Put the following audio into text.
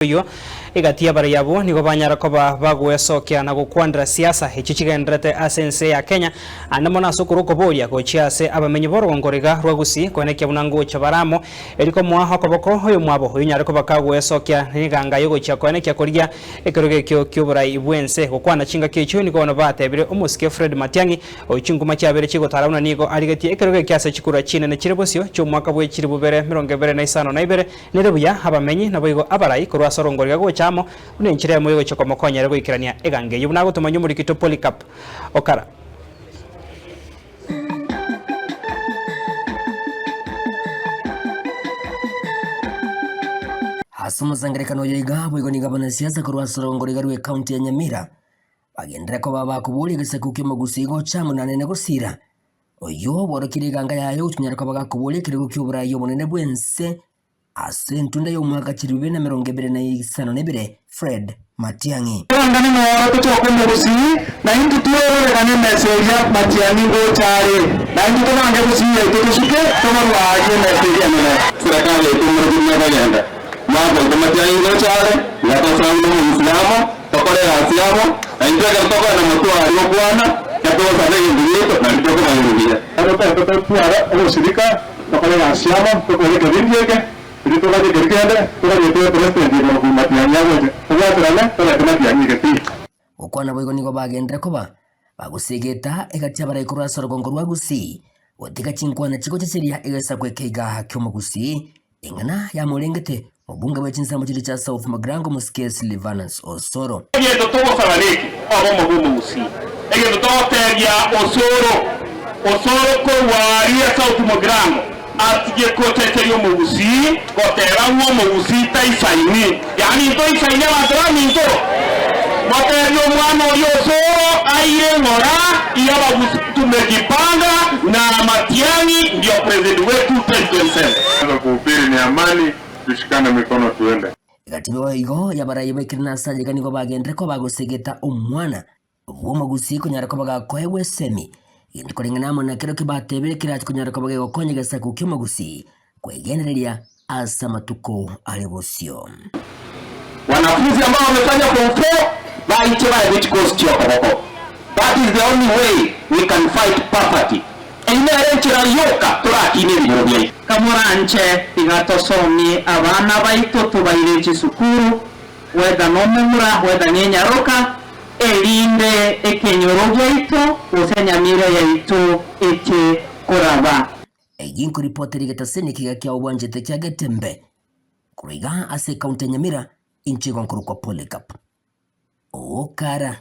Oyio egati y'abarai abwo nigo banyara koba bagwesokia na gokwanera siasa echio chigendererete ase ense ya Kenya, ande mono ase okorwa okoboria gochia ase abamenyi b'orogongo riga rwa Gusii koenekia buna ngocha bare amo eri komoa okoboko oyomwabo oyonyare koba kagwesokia neganga y'ogochia koenekia korigia ekerogo ekio ki'oborai bw'ense. Gokwana chingaki echio nigo bono batebire omosike Fred Matiang'i oyo chinkuma chiabere chigotara buna nigo arigetie ekerogo ekio ase chikura chinene chire bosio chi'omwaka bwe chilifu bibere merongo ebere na isano na ibere Nere buya abamenyi, naboigo abarai korwa ase orongoriga gocha amo, buna enchera eyemo y'ogochia komokonya ere goikerania eganga eyio, buna agotomanywa omorikito Polycarp Okara. Ase omosangererekano oyo iga, boigo nigo abanasiasa korwa ase orongoriga rw'ecounty ya Nyamira bagenderere koba bakoboria egesaku ki'omogusii gocha amo naende gosira Oyio bworokirie eganga yaye gochia koba gakoboria ekerogo ki'oboraai obonene bw'ense ase entunda y'omwaka chilifu bibere na emerongo ebere na isano na ebere, Fred Matiang'i. Torangane noro tochoke omogusii, na intwe twerorekane emesa eria Matiang'i ngocha are, na intwe tobange gusii yaito tosuke tobarue aaria emesa eria enene. Serikali yaito moroche buna ekogenda, mwaka oito Matiang'i ngocha are, iga tosoe buna omogusii amo, Tokore egasi amo, na intwe ekero tokoenda motwe aria gokwana, ekero togosaba egento giaito, nario tokobairwa buya. Ekero totaete totware oboshirika, tokore egasi amo, tokore ekebindi eke, erio toganye keria kende, toganye toe president igoro korwa matiang'i agocha, tobwaterane, torete matiang'i egetii. Gokwana boigo nigo bagenderere koba bagosegeta egati y'abarai korwa ase orogongo rwa Gusii, gotiga chinkwana chigochecheria egesaku eke iga ki'omogusii Eng'ana yamorengete mobunge bwe chinsemo chiria chia South Mugirango Mosike Silvanus Osoro. Egento togosaba neki, obomo bw'omogusii. Egento togotebia Osoro, Osoro korwa aria South Mugirango atige gochecheria omogusii goteba ng'a omogusii taisaini. Yaani ntoisaini abanto baminto? Motebie omwana oria Osoro aire ng'ora iga abagusii tumejipanga na Matiang'i ndio president wetu 2027. Anza kuhubiri ni amani, tushikane mikono tuende. Egati boigo y'abarai baikire nase ayega nigo bagenderere koba bagosegeta omwana bw'omogusii konyara koba gakoegwa esemi, egento koreng'ana amo na kerokio batebire kerache konyara koba gegokonya egesaku ki'omogusii kwegendereria ase amatuko are bosio. Wanafunzi ambao wamefanya form 4 baiche baegwe chikosi chi'okoboko. That is the only way we can fight poverty. Eyio nere enchera yoka torakine ebinyoro biaito. Kamoranche tiga tosomie abana baito tobaire chisukuru, whether nomomura whether nenyaroka, erinde ekenyoro giaito gose enyamira yaito eche koraba. Eyio nkoripotera egetaseni ekiga kia obwanchete kia Getembe korwa igaa ase ekaunti ya Nyamira, inche igo nkorokwa Polycarp Okara.